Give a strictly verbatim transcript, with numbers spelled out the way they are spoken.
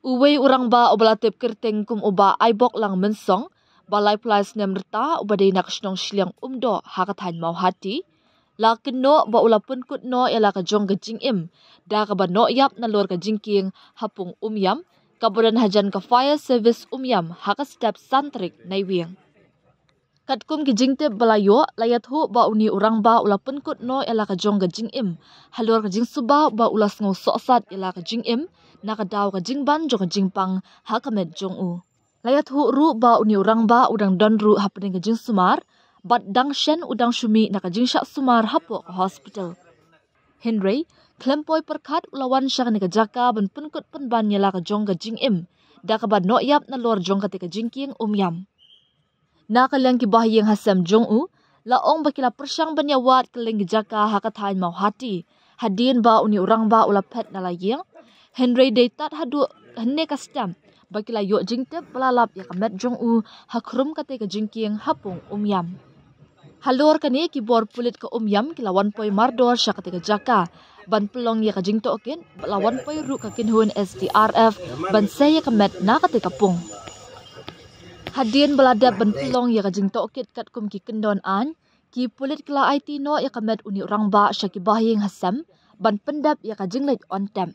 Uwei u rangbah uba la tip kyrteng kum u Bah Aibok Langmynsong, ba laiphew lai snem rta, uba dei na ka shnong Shiliang Umdoh ha ka thaiñ Mawhati, la kynnoh ba u la pynkut noh ïa la ka jong ka jingim da kaba noh ïap nalor ka jingkieng ha pung Umiam, kaba don hajan ka Fire Service Umiam, ha ka step san tarik Naiwieng. Katkum ki jingtip ba la ïoh, la ïathuh ba une u rangbah u la pynkut noh ïa la ka jong ka jingim halor ka jingsuba ba u la sngew sohsat ïa la ka jingim na ka daw ka jingban jong ka jingpang ha ka met jong u. La ïathuh ruh ba une u rangbah u dang don ruh hapdeng ka jingsumar, bad dang shen u dang shu mih na ka jingshah sumar hapoh ka hospital. Hynrei khlem poi pyrkhat u la wan sha kane ka jaka ban pynkut pynban ïa la ka jong ka jingim da kaba noh ïap nalor jong kata ka jingkieng Umiam. Na ka liang ki bahaïing hasem jong u la ong ba ki la pyrshang ban ïawad kylleng ki jaka ha ka thaiñ Mawhati hadien ba une u rangbah u la phet na la ïing. Hynrei dei tad haduh hynne ka step ba ki la ïoh jingtip ba la lap ïa ka met jong u ha khrum kata ka jingkieng ha pung Umiam. Halor kane, ki bor pulit ka Umiam ki la wan poi mardor sha kata ka jaka ban pynlong ïa ka jingtohkit, bad la wan poi ruh ka kynhun S D R F ban sei ïa ka met na kata ka pung. Hadien ba la dep ban pynlong ïa ka jingtohkit katkum ki kyndon aiñ, ki pulit ki la aiti noh ïa ka met une u rangbah sha ki bahaïing hasem ban pyndep ïa ka jingleit on tep.